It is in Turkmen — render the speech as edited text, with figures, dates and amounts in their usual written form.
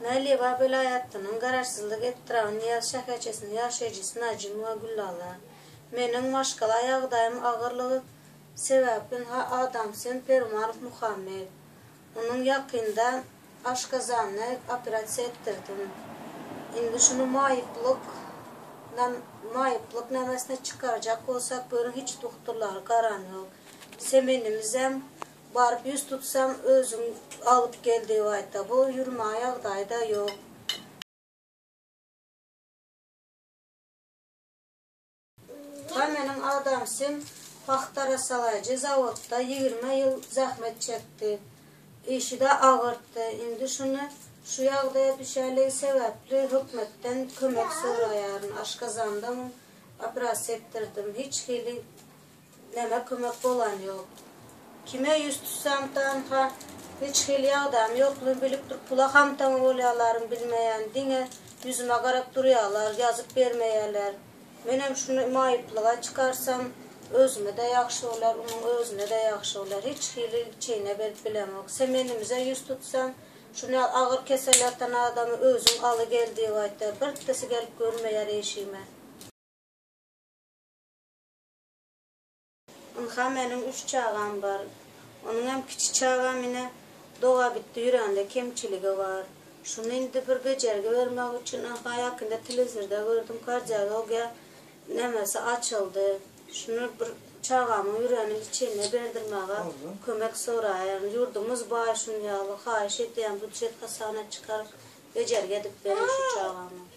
Men Lebap welaýatynyň Garaşsyzlyk etrabynyň Nyýaz şäherçesiniň ýaşaýjysy Najimowa Güllala. Meniň maşgala ýagdaýym agyrlygy sebäpli ha adamsym Permanow Muhammet. Onuň ýakynda aşgazanyny operasiýa etdirdim. Indi şuny maýyplyk maýyplyk nämesine çykarjak bolsak görüň hiç dogtorlary garan ýok. Semenimizem Baryp ýüz tutsam özüň alyp gel diýip aýtda. Bu ýürmäge ýagdaýy-da ýok. Ha meniň adamsym pagta arassalaýjy zawodda 20 ýyl zähmet çekdi. Işi-de agyrtdy. Indi şuny şu ýagdaýa düşäligi sebäpli hökmetden kömek soraýaryn. Aşgazanda muň operasiýa etdirdim. Hiç hili Näme kömek bolan ýok. Kime ýüz tutsam tanha hiç hili ýagdaýym ýoklugyny bilip durup pula hamtama bolýarlaryn bilmeýän diňe ýüzüme garap durýarlar ýazyp bermeýärler. Menem şuny maýyplyga çykarsam özümede ýagşy bolar onuň özünede ýagşy bolar hiç hili çeýne berip bilemok. Semenimize ýüz tutsam şuny ýaly agyr kesel ýatan adamy özüň aly gel diýip aýtýar birtdesi gelip görmeýär eşigime. Ynha meniň üç çagam bar. Onuň hem kiçi çagam ine dogabitdi ýüreginde kemçiligi bar. Şuny indi bir bejergi bermek üçin ynha ýakynda telewizorda gördüm kardiologiýa nemesi açyldy. Şuny bir çagamyň ýüreginiň içine berdirmäge kömek soraýaryn. Ýurdumyz baý şuny ýaly haýyş edýän býujet hasabyna çykaryp bejergi edip beriň şu çagama.